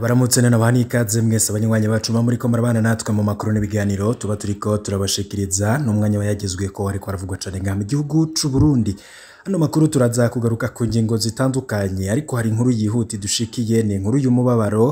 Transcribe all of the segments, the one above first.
Ndabaramutse n'abahani ikaze mwese abanywanyi bacu muri ko murabana natwe mu makuru n'ibiganiro tuba turiko turabashikiriza n'umwanya wayagezwe ko ariko aravugwa cane ngaha mu gihugu c'u Burundi. Ano makuru turaza kugaruka ku ngingo zitandukanye, ariko hari inkuru yihuti dushikiye, ni inkuru y'umubabaro.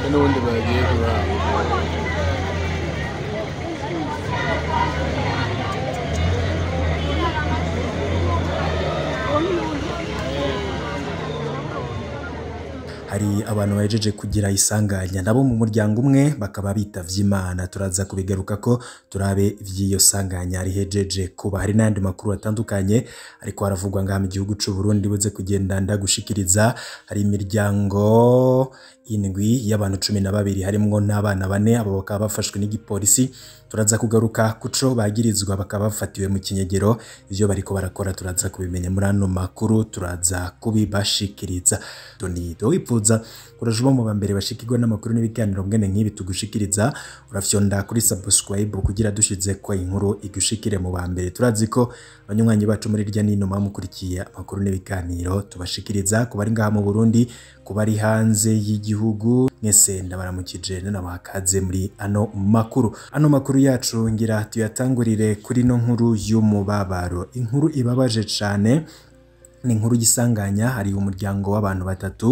N'ubundi bagiye kuraba. Hari abantu bahejeje kugira isanganya nabo mu muryango umwe bakaba bitavye Imana. Turaza kubigaruka ko turabe ivy'iyo sanganya rihejeje kuba. Hari n'ayandi makuru atandukanye ariko haravugwa ngaha mu gihugu c'u Burundi buze kugenda ndagushikiriza. Hari imiryango indwi y'abantu 12 harimwo n'abana bane, abo bakaba bafashwe n'igipolisi. Turaza kugaruka kuco bagirizwa bakaba bafatiwe mu kinyegero, ivyo bariko barakora turaza kubimenya muri ano makuru, turaza kubibashikiriza. Doni wipfuza kurajuba mu bambere bashikirwa n'amakuru n'ibiganiro mwene nk'ibi tugushikiriza, urafyonda kuri subscribe kugira dushize ko inkuru igushikire mu bambere. Turazi ko abanywanyi bacu muri irya nino bamukurikiye amakuru n'ibiganiro tubashikiriza, ku bari ngaha mu Burundi, ku bari hanze y'igihugu, mwese ndabaramukije n'abakaze muri ano makuru. Ano makuru yacu ngira tuyatangurire kuri no nkuru y'umubabaro, inkuru ibabaje cane. Ni inkuru y'isanganya. Hari umuryango w'abantu batatu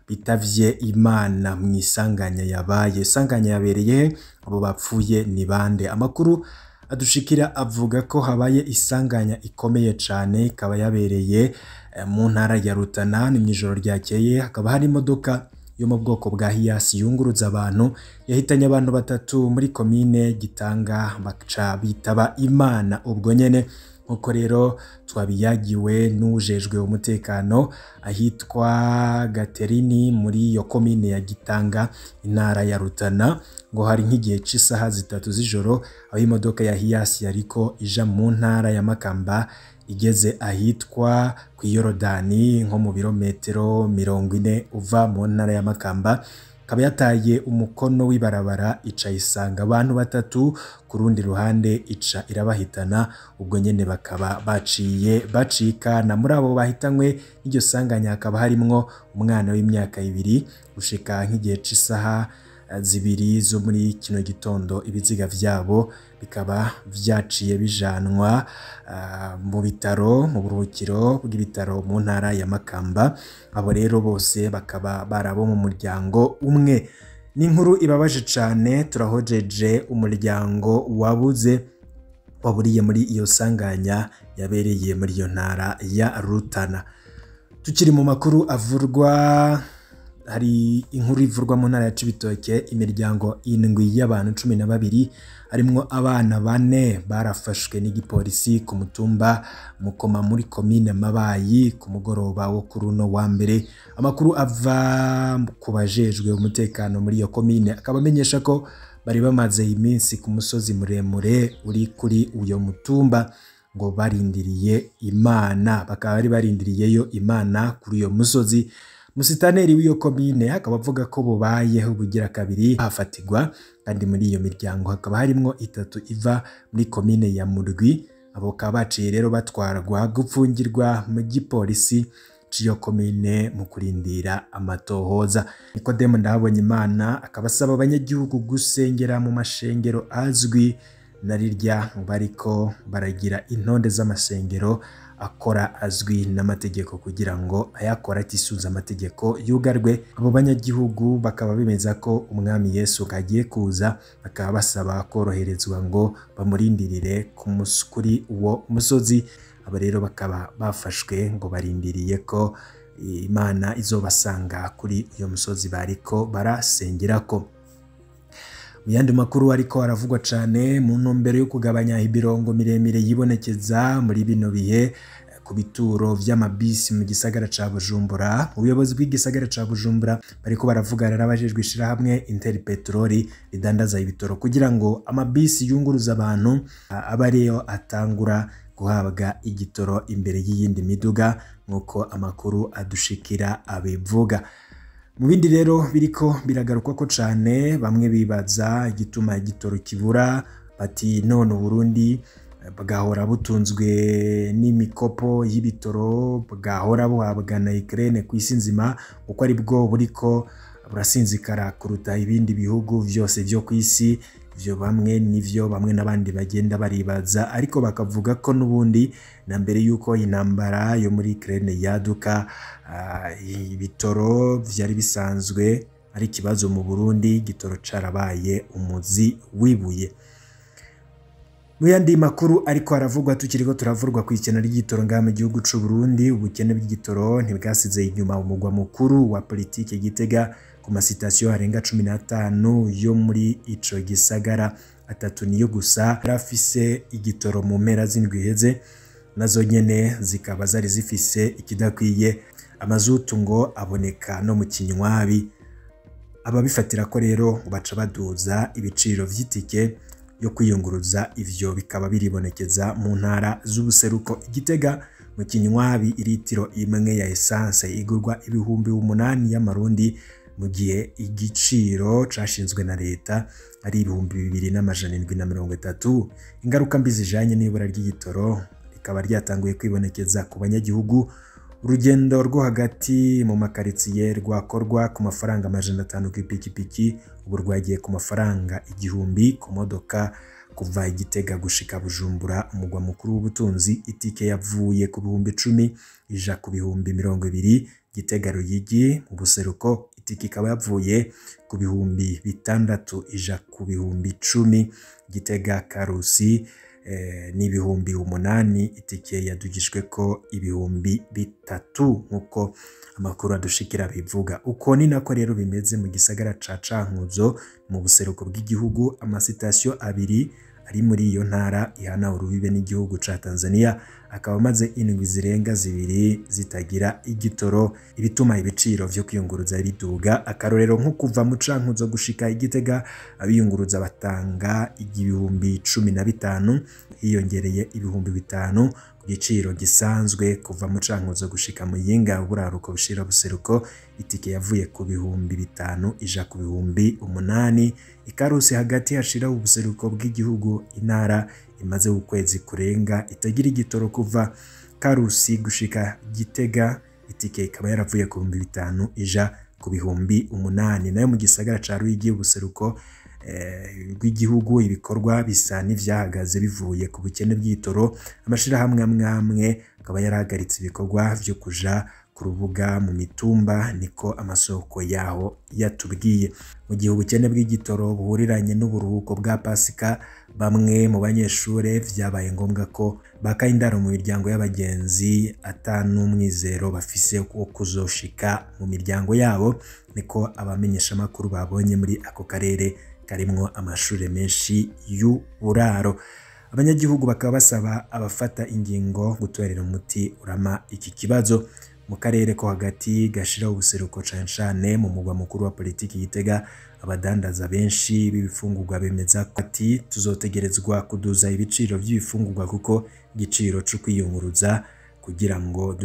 bitavye Imana mu isanganya yabaye. Isanganya yabereye, abo bapfuye ni bande? Amakuru adushikira avuga ko habaye isanganya ikomeye cane, ikaba yabereye mu ntara ya Rutana. Ni mw'ijoro ryakeye, hakaba hari imodoka yo mu bwoko bwa Hiace yunguruza abantu yahitanye abantu batatu muri komine Gitanga, baca bitaba Imana ubwo nyene. Nkuko rero twabiyagiwe n'ujejwe umutekano ahitwa Gaterini muri iyo komine ya Gitanga, intara ya Rutana, ngo hari nk'igihe c'isaha 3 z'ijoro aho imodoka ya Hiace yariko ija mu ntara ya Makamba igeze ahitwa ku Yorodani nko mu birometero 40 uva mu ntara ya Makamba, ikaba yataye umukono w'ibarabara ica isanga abantu batatu ku rundi ruhande ica irabahitana. Ubwo nyene bakaba baciye bacikana. Muri abo bahitanywe n'iryo sanganya hakaba harimwo umwana w'imyaka 2 gushika nk'igihe c'isaha 2 zo muri kino gitondo. Ibiziga vyabo bikaba vyaciye bijanwa mu bitaro, mu buruhukiro bw'ibitaro mu ntara ya Makamba. Abo rero bose bakaba barabo mu muryango umwe. Ni inkuru ibabaje cane, turahojeje umuryango wabuze waburiye muri iyo sanganya yabereye muri iyo ntara ya Rutana. Tukiri mu makuru avurwa, hari inkuru ivurwa mu ntara ya Cibitoke. Imiryango 7 y'abantu 12 harimwo abana 4 barafashwe n'igipolisi ku mutumba Mukoma muri komine Mabayi ku mugoroba wo kuri uno wa mbere. Amakuru ava ku bajejwe umutekano muri iyo komine akaba amenyesha ko bari bamaze iminsi ku musozi muremure uri kuri uyo mutumba ngo barindiriye Imana, bakaba bari barindiriyeyo Imana kuri uyo musozi. Musitaneri w'iyo komine akaba avuga ko bubayeho bugira kabiri hafatigwa, kandi muri iyo miryango hakaba harimwo 3 iva muri komine ya Murwi. Abo bakaba baciye rero batwarwa gupfungirwa mu gipolisi c'iyo komine mu kurindira amatohoza. Nikodemu Ndahabonyimana akaba asaba abanyagihugu gusengera mu mashengero azwi na rirya bariko baragira intonde z'amasengero akora azwi n'amategeko kugira ngo ayakora atisunze amategeko yugarwe. Abo banyagihugu bakaba bemeza ko umwami Yesu agiye kuza, bakaba basaba koroherezwa ngo bamurindirire kuri uwo musozi. Aba rero bakaba bafashwe ngo barindiriye ko Imana izobasanga kuri uyo musozi bariko barasengerako. Mu yandi makuru ariko aravugwa cane mu ntumbero yo kugabanya ibirongo miremire yibonekeza muri bino bihe ku bituro vy'amabisi mu gisagara ca Bujumbura, ubuyobozi bw'igisagara ca Bujumbura bariko baravugana n'abajejwe ishirahamwe Interpetroli ridandaza ibitoro kugira ngo amabisi yunguruza abantu abe ariyo atangura guhabwa igitoro imbere y'iyindi miduga, nk'uko amakuru adushikira abivuga. Mu bindi rero biriko biragarukwa ko cane, bamwe bibaza igituma igitoro kibura, bati none Burundi bwahora butunzwe n'imikopo y'ibitoro, bwahora buhabwa na Ukraine ku isi nzima, kuko ari bwo buriko burasinzikara kuruta ibindi bihugu vyose vyo ku isi. Ivyo bamwe nivyo bamwe n'abandi bagenda baribaza, ariko bakavuga ko n'ubundi na mbere yuko intambara yo muri Ukraine yaduka, ibitoro vyari bisanzwe ari ikibazo mu Burundi, igitoro carabaye umuzi wibuye. Mu yandi makuru ariko aravugwa tukiriko turavurwa ku ikena ry'igitoro ngaha mu gihugu c'u Burundi, ubukene bw'igitoro ntibwasize inyuma umugwa mukuru wa politike Gitega. Ku masitasiyo arenga 15 yo muri ico gisagara, 3 niyo gusa yarafise igitoro mu mpera z'indwi iheze, nazo nyene zikaba zari zifise ikidakwiye. Amazutu ngo aboneka no mu kinywabi. Ababifatira ko rero baca baduza ibiciro vy'itike yo kwiyunguruza, ivyo bikaba biribonekeza mu ntara z'ubuseruko. Igitega mu kinywabi iritiro imwe ya essence igurwa 8,000 y'amarundi, mu gihe igiciro cashinzwe na leta ari 2730. Ingaruka mbi zijanye n'ibura ry'igitoro rikaba ryatanguye kwibonekeza ku banyagihugu. Urugendo rwo hagati mu makaritsiye rwakorwa ku mafaranga 500 kw'ipikipiki, ubu rwagiye ku mafaranga 1000 ku modoka. Kuva Igitega gushika Bujumbura, umugwa mukuru w'ubutunzi, itike yavuye ku 10,000 ija ku 20,000. Gitega Ruyigi mu buseruko itike ikaba yavuye ku 6,000 ija ku 10,000. Gitega Karusi ni 8,000, itike yadugijwe ko 3,000 nkuko amakuru adushikira bivuga. Uko ni nako rero bimeze mu gisagara ca Cankuzo mu buseruko bw'igihugu. Amasitasiyo 2 ari muri iyo ntara ihana urubibe n'igihugu ca Tanzania akaba amaze indwi zirenga 2 zitagira igitoro, ibituma ibiciro vyo kwiyunguruza biduga. Akarorero nko kuva mu Cankuzo gushika Igitega, abiyunguruza batanga 15,000, hiyongereye 5,000 ku giciro gisanzwe. Kuva mu Cankuzo gushika Muyinga uburaruko bushira buseruko, itike yavuye ku 5,000 ija ku 8,000. Ikarusi hagati hashira ubuseruko bw'igihugu, intara imaze ukwezi kurenga itagira igitoro. Kuva Karusi gushika Gitega, itike ikaba yaravuye ku 5,000 ija ku 8,000. Nayo mu gisagara ca Ruyigi, ubuseruko bw'igihugu, ibikorwa bisa n'ivyahagaze bivuye ku bukene bw'itoro. Amashirahamwe amwe amwe akaba yarahagaritse ibikorwa vyo kuja ku rubuga mu mitumba, niko amasoko yaho yatubwiye. Mu gihe ubukene bw'igitoro buhuriranye n'uburuhuko bwa Pasika, bamwe mu banyeshure vyabaye ngombwa ko baka indaro mu miryango y'abagenzi ata n'umwizero bafise wo kuzoshika mu miryango yabo, niko abamenyeshamakuru babonye muri ako karere karimwo amashure menshi y'uburaro. Abanyagihugu bakaba basaba abafata ingingo gutorera umuti urama iki kibazo. Mu karere ko hagati gashira ubuseruko, cane cane mu mugwa mukuru wa politiki Gitega, abadandaza benshi b'ibifungurwa bemeza ko ati tuzotegerezwa kuduza ibiciro vy'ibifungurwa kuko igiciro co kwiyunguruza kugira ngo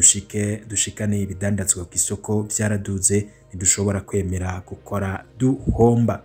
dushikane ibidandazwa ku isoko vyaraduze, ntidushobora kwemera gukora duhomba.